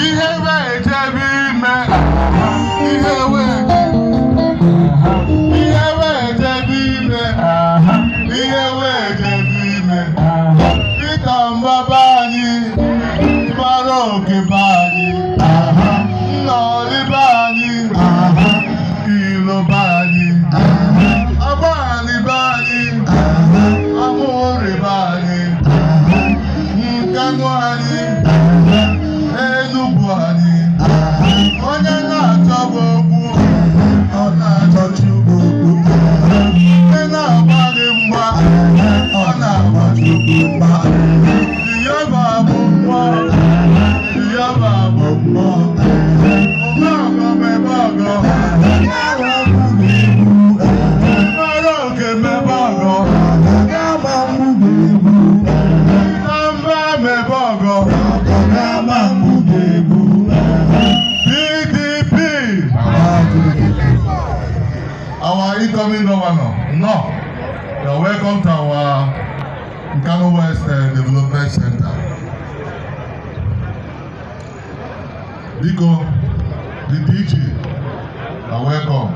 Ihe wee jebe ime, ihe wee, ihe wee jebe ime, ihe wee jebe ime. Peter Mbah be anyị, mara oke be anyị, Nnọọlị be anyị, Ilo be anyị, Agbani be anyị, Amụrị be anyị, Nkanu anyị, Enugwu anyị. Onye na-achọ gị okwu, ọ na-achọ Chukwu okwu. Onye na-agba gị mgba, ọ na-agba Chukwu mgba. Jehova bụ mmụọ, Jehova bụ mmụọ. Omeọgọ mebe ọgọ, mara oke mebe ọgọ, na mba mebe ọgọ. PDP, our incoming governor, no, you are welcome to our Nkanu West Development Center. Biko, the DG, you are welcome.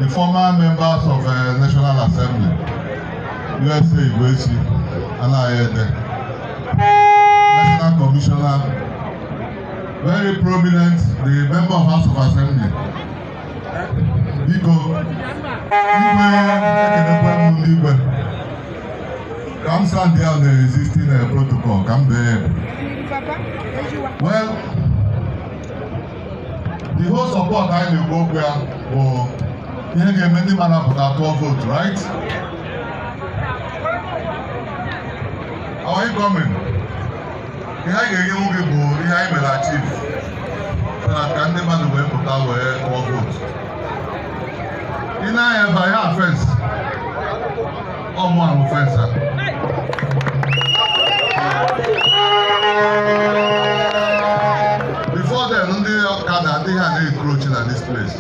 The former members of National Assembly, USA Igwesi, Anayede, National Commissioner, very prominent, the member of House of Assembly. Biko, Igwe, ekenekwe m ndị igwe. Ka m stand there on the existing protocol, ka m bee. Well, the whole support anyị na-ekwu okwu ya bụ ihe ga-eme ndị mmadụ apụta tụọ vote, right? Our incoming, ihe anyị ga-enye nwoke bụ ihe anyị mere achieve so that ka ndị mmadụ wee pụta wee tụọ vote. Ị na-anya ebe a, ya fence, ọ mụ ahụ fence a. Before then, ndị ọkada ndị ha na-encroach na this place.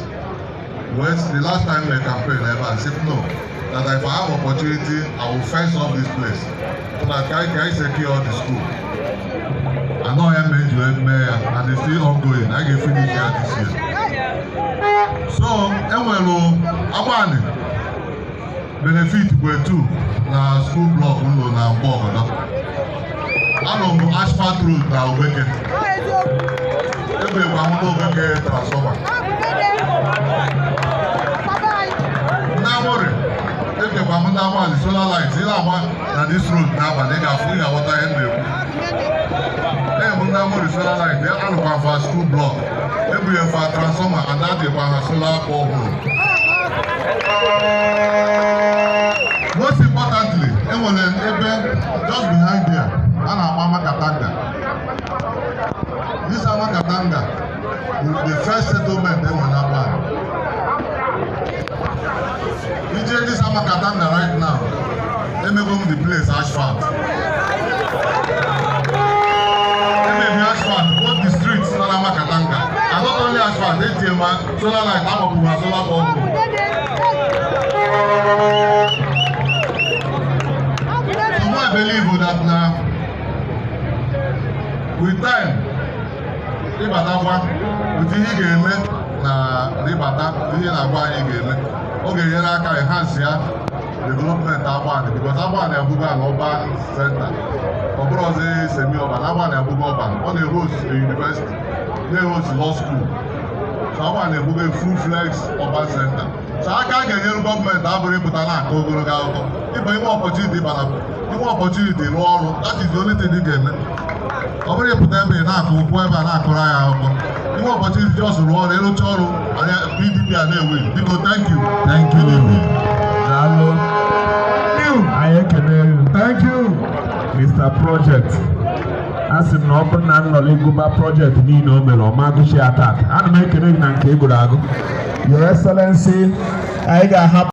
Well, the last time we campaign ebe a, sị no, that if I have opportunity, I will fence off this place so that I can secure the school. Anọ ya mee ji wee mee ya, and it's still ongoing. I ga-finish ya this year. So, enwere Agbani benefit kwe two na school block ụlọ na Mgbe Ọgọdọ. Anọ m asphalt road na Ogbeke. Ebekwa m n'Ogbeke transformer. Ndị Amụrị, ekekwa m ndị Agbani solar light. Ị na-agba na this road n'abalị, ị ga-afụ, ị ga-aghọta ihe m na-ekwu. Ee, m ndị Amụrị solar light, alụkwa fa school block. Ebunye fa transformer and adịkwa ha solar borehole. Most importantly, enwere ebe just behind there a na-akpọ Amakatanga. This Amakatanga bụ the first settlement enwere na Agbani. Ije this Amakatanga right now, emego m the place asphalt. Emebi asphalt both the streets nọ na Amakatanga. And not only asphalt, etinye ma solar light, agbapụ ma solar borehole. So I believe that na with time, ịbatakwa with ihe ị ga-eme na ịbata ihe na-agwa anyị ga-eme, ọ ga-enyere aka enhance ya development Agbani, because Agbani abụgo an urban center. Ọ bụrụzi semi urban, Agbani abụgo urban. Ọ na-ehost a university, na-ehost law school. So Agbani abụgo a full fledged urban center. So aka a ga-enyere gọọmenti abụrụ ịpụta na-akọ ogologo akụkọ. Ịba inwe opportunity, ịbana inwe opportunity rụọ ọrụ, that is the only thing ị ga-eme. Ọ bụrụ ịpụta ebe ị na-akụ ụkwụ ebe a na-akụrụ anyị akụkọ, inwe opportunity just rụọ ọrụ, ịrụcha ọrụ anyị, PDP a na-ewe. Biko, thank you. Thank you. Daalụ. Anyị ekene you. Thank you. Mr. Project. A sị m na ọ bụrụ na m nọrọ ịgụba project niile o mere, ọ ma agụchi ya taata. Ana m ekene gị na nke ị gụrụ agụ. Your Excellency, anyị ga-ahapụ.